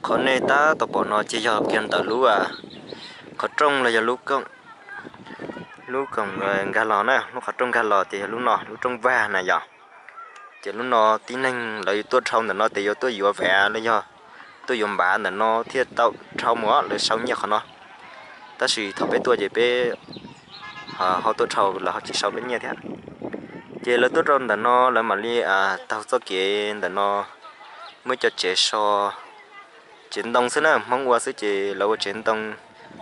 Qhov nej tab tom pom no ces yog kiag ntawm lub qhov rooj los yog lub koom nkag los na, lub qhov rooj nkag los ces yog lub no, lub rooj vag na yog. Ces lub no tib neeg lawv tuaj dhau ntawm no ces yuav tuaj yuav vav los yog tuaj yuav npav ntawm no thiaj tau dhau mus, lawv sau nyiaj qhov no. Tab sis thaum peb tuaj ces peb ho tuaj dhau lawv ho tsis sau peb nyiaj thiab. Ces lawv tuaj rau ntawm no lawv mam li taug txoj kev ntawm no, muaj cov tsev so, tsev ntoo xwb na, Hmoob ua xwb ces lawv ua tsev ntoo,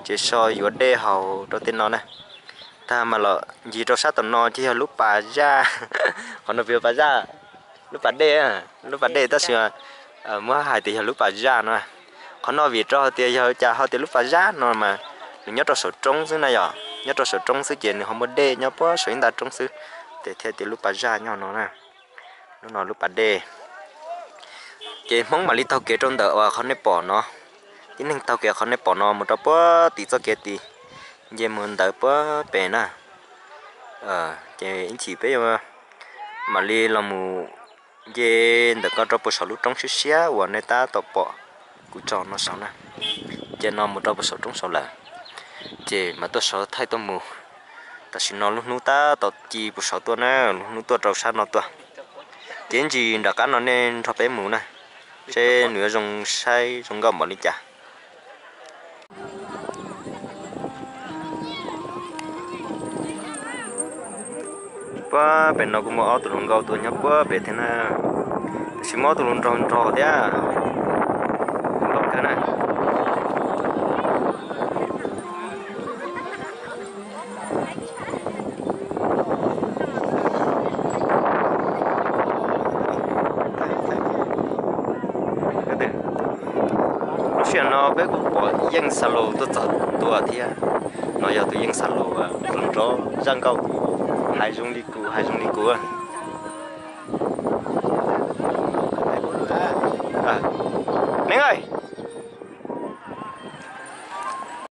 tsev so yuav dej haus rau tej no na. Tag mas los ncig rau sab tom no ces yog lub pas zaj. Qhov no puas yog pas zaj? Lub pas dej, lub pas dej tab sis muab hais tias yog lub pas zaj no. Qhov no vim rau hais tias yog cas ho tias lub pas zaj no mas nws nyob rau saum roob xwb na yom, nyob rau saum roob xwb ces nws ho muaj dej nyob puag saum ib nta roob xwb, ces thiaj tias lub pas zaj nyob no na. Lub no lub pas dej. Ces Hmoob mam li taug kev rau ntawm uas qhov nej pom no, tib neeg taug kev qhov nej pom no mus rau puag tim txoj kev tid, nce mus ntawd puag pem na. Ces ib chim peb yuav mam li los mus nce ntawm ko rau puag saum lub roob siab siab uas nej tab tom pom kuv tso no saud na. Ces no mus rau puag saum roob saud lawm, ces mam tuaj sawv thaij tuaj mus. Tam sim no lub hnub tab tom ci puag saud tuaj na, lub hnub tuaj rau sab no tuaj. Ces ntsis nram qab no nej nrog peb mus na, seb nws yuav zoo saib zoo nkauj npaum li cas. Puag pem no kuj muaj ob tug hluas nkauj tuaj nyob puag pem thiab na, tab sis muaj ob tug hluas nraug nrog thiab, hluas nkauj thiab na. Lub sij hawm no peb kuj pom yeej xa lus tuaj txog ntua thiab. No yog tus yeej xa lus nrov nrov zaj nkauj, hais zoo li kuv, hais zoo li kuv. Neeb,